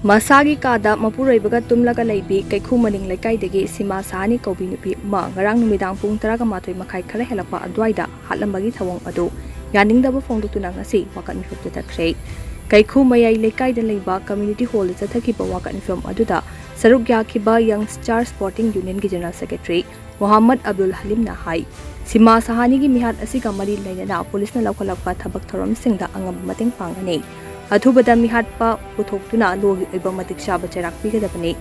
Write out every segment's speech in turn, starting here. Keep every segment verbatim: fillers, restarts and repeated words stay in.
ꯃꯁꯥꯒꯤ ꯀꯥꯗ ꯃꯄꯨꯔꯣꯏꯕꯒ ꯇꯨꯝꯂꯒ ꯂꯩꯕꯤ ꯀꯩꯈꯨ ꯃꯅꯤꯡ ꯂꯩꯀꯥꯏꯗꯒꯤ ꯁꯤꯃꯥ ꯁꯍꯥꯅꯤ ꯀꯧꯕꯤ ꯅꯨꯄꯤ ꯑꯃ ꯉꯔꯥꯡ ꯅꯨꯃꯤꯗꯥꯡ ꯄꯨꯡ ꯇꯔꯥꯒ ꯃꯥꯊꯣꯏ ꯃꯈꯥꯏ ꯈꯔ ꯍꯦꯜꯂꯛꯄ ꯑꯗꯨꯋꯥꯏꯗ ꯍꯥꯠꯂꯝꯕꯒꯤ ꯊꯧꯑꯣꯡ ꯑꯗꯨ ꯌꯥꯅꯤꯡꯗꯕ ꯐꯣꯡꯗꯣꯛꯇꯨꯅ ꯉꯁꯤ ꯋꯥꯀꯠ ꯃꯤꯐꯝ ꯆꯠꯊꯈ꯭ꯔꯦ꯫ ꯀꯩꯈꯨ ꯃꯌꯥꯏ ꯂꯩꯀꯥꯏꯗ ꯂꯩꯕ ꯀꯝꯃ꯭ꯌꯨꯅꯤꯇꯤ ꯍꯣꯜꯗ ꯆꯠꯊꯈꯤꯕ ꯋꯥꯀꯠ ꯃꯤꯐꯝ ꯑꯗꯨꯗ ꯁꯔꯨꯛ ꯌꯥꯈꯤꯕ ꯌꯪ ꯁ꯭ꯇꯥꯔ ꯁ꯭ꯄꯣꯔꯇꯤꯡ ꯌꯨꯅꯤꯌꯟꯒꯤ ꯖꯦꯅꯔꯦꯜ ꯁꯦꯀ꯭ꯔꯦꯇꯔꯤ ꯃꯣꯍꯥꯝꯃꯗ ꯑꯕꯗꯨꯜ ꯍꯂꯤꯝꯅ ꯍꯥꯏ, ꯁꯤꯃꯥ ꯁꯍꯥꯅꯤꯒꯤ ꯃꯤꯍꯥꯠ ꯑꯁꯤꯒ ꯃꯔꯤ ꯂꯩꯅꯅ ꯄꯨꯂꯤꯁꯅ ꯂꯧꯈꯠꯂꯛꯄ ꯊꯕꯛ ꯊꯧꯔꯝꯁꯤꯡꯗ ꯑꯉꯝꯕ ꯃꯇꯦꯡ ꯄꯥꯡꯒꯅꯤ꯫ ꯑꯊꯨꯕꯗ ꯃꯤꯍꯥꯠꯄ ꯄꯨꯊꯣꯛꯇꯨꯅ ꯂꯣꯒꯤ ꯑꯣꯏꯕ ꯃꯇꯤꯛ ꯆꯥꯕ ꯆꯩꯔꯥꯛ ꯄꯤꯒꯗꯕꯅꯤ꯫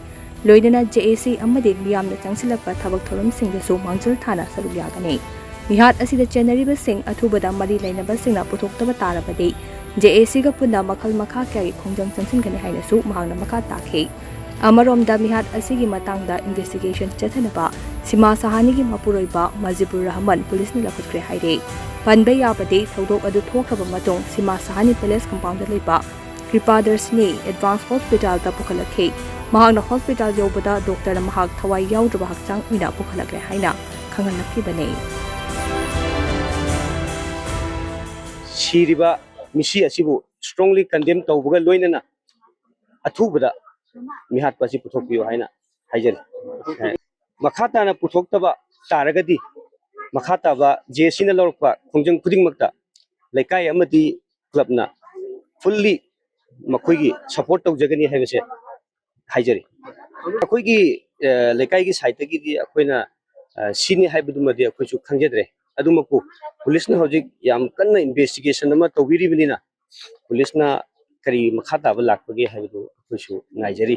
ꯂꯣꯏꯅꯅ ꯖꯦ ꯑꯦ ꯁꯤ ꯑꯃꯗꯤ ꯃꯤꯌꯥꯝꯅ ꯆꯪꯁꯤꯜꯂꯛꯄ ꯊꯕꯛ ꯊꯧꯔꯝꯁꯤꯡꯗꯁꯨ ꯃꯥꯡꯖꯤꯜ ꯊꯥꯅ ꯁꯔꯨꯛ ꯌꯥꯒꯅꯤ꯫ ꯃꯤꯍꯥꯠ ꯑꯁꯤꯗ ꯆꯦꯟꯅꯔꯤꯕꯁꯤꯡ ꯑꯊꯨꯕꯗ ꯃꯔꯤ ꯂꯩꯅꯕꯁꯤꯡꯅ ꯄꯨꯊꯣꯛꯇꯕ ꯇꯥꯔꯕꯗꯤ ꯖꯦ ꯑꯦ ꯁꯤꯒ ꯄꯨꯟꯅ ꯃꯈꯜ ꯃꯈꯥ ꯀꯌꯥꯒꯤ ꯈꯣꯡꯖꯪ ꯆꯪꯁꯤꯟꯒꯅꯤ ꯍꯥꯏꯅꯁꯨ ꯃꯍꯥꯛꯅ ꯃꯈꯥ ꯇꯥꯈꯤ꯫ ꯑꯃꯔꯣꯝꯗ ꯃꯤꯍꯥꯠ ꯑꯁꯤꯒꯤ ꯃꯇꯥꯡꯗ ꯏꯟꯚꯦꯁꯇꯤꯒꯦꯁꯟ ꯆꯠꯊꯅꯕ ꯁꯤꯃꯥ ꯁꯍꯥꯅꯤꯒꯤ ꯃꯄꯨꯔꯣꯏꯕ ꯃꯖꯤꯕꯨꯔ ꯔꯍꯃꯟ ꯄꯨꯂꯤꯁꯅ ꯂꯧꯈꯠꯈ꯭ꯔꯦ ꯍꯥꯏꯔꯦ꯫ ꯄꯟꯕ ꯌꯥꯕꯗꯤ ꯊꯧꯗꯣꯛ ꯑꯗꯨ ꯊꯣꯛꯈ꯭ꯔꯕ ꯃꯇꯨꯡ ꯁꯤꯃꯥ ꯁꯍꯥꯅꯤ ꯄꯦꯂꯦꯁ ꯀꯝꯄꯥꯎꯟꯗ ꯂꯩꯕ ꯀ꯭ꯔꯤꯄꯥꯗꯔꯁꯤꯅꯤ ꯑꯦꯗꯚꯥꯟꯁ ꯍꯣꯁꯄꯤꯇꯥꯜꯗ ꯄꯨꯈꯠꯂꯛꯈꯤ꯫ ꯃꯍꯥꯛꯅ ꯍꯣꯁꯄꯤꯇꯥꯜ ꯌꯧꯕꯗ ꯗꯣꯛꯇꯔꯅ ꯃꯍꯥꯛ ꯊꯋꯥꯏ ꯌꯥꯎꯗ꯭ꯔꯕ ꯍꯛꯆꯥꯡ ꯑꯣꯏꯅ ꯄꯨꯈꯠꯂꯛꯂꯦ ꯍꯥꯏꯅ ꯈꯪꯍꯜꯂꯛꯈꯤꯕꯅꯤ꯫ ꯁꯤꯔꯤꯕ ꯃꯤꯁꯤ ꯑꯁꯤꯕꯨ strongly condemn ꯇꯧꯕꯒ ꯂꯣꯏꯅꯅ ꯑꯊꯨꯕꯗ ꯃꯤꯍꯥꯠꯄ ꯑꯁꯤ ꯄꯨꯊꯣꯛꯄꯤꯌꯨ ꯍꯥꯏꯅ ꯍꯥꯏꯖꯔꯤ꯫ ꯃꯈꯥ ꯇꯥꯅ ꯄꯨꯊꯣꯛꯇꯕ ꯇꯥꯔꯒꯗꯤ ꯃꯈꯥ ꯇꯥꯕ ꯖꯦ ꯑꯦ ꯁꯤꯅ ꯂꯧꯔꯛꯄ ꯈꯣꯡꯖꯪ ꯈꯨꯗꯤꯡꯃꯛꯇ ꯂꯩꯀꯥꯏ ꯑꯃꯗꯤ ꯀ꯭ꯂꯕꯅ fully ꯃꯈꯣꯏꯒꯤ support ꯇꯧꯖꯒꯅꯤ ꯍꯥꯏꯕꯁꯦ ꯍꯥꯏꯖꯔꯤ꯫ ꯑꯩꯈꯣꯏꯒꯤ, ꯑ, ꯂꯩꯀꯥꯏꯒꯤ ꯁꯥꯏꯠꯇꯒꯤꯗꯤ ꯑꯩꯈꯣꯏꯅ, ꯑ, ꯁꯤꯅꯤ ꯍꯥꯏꯕꯗꯨꯃꯗꯤ ꯑꯩꯈꯣꯏꯁꯨ ꯈꯪꯖꯗ꯭ꯔꯦ꯫ ꯑꯗꯨꯃꯛꯄꯨ ꯄꯨꯂꯤꯁꯅ ꯍꯧꯖꯤꯛ ꯌꯥꯝ ꯀꯟꯅ ꯏꯟꯚꯦꯁꯇꯤꯒꯦꯁꯟ ꯑꯃ ꯇꯧꯕꯤꯔꯤꯕꯅꯤꯅ ꯄꯨꯂꯤꯁꯅ ꯀꯔꯤ ꯃꯈꯥ ꯇꯥꯕ ꯂꯥꯛꯄꯒꯦ ꯍꯥꯏꯕꯗꯨ ꯑꯩꯈꯣꯏꯁꯨ ꯉꯥꯏꯖꯔꯤ꯫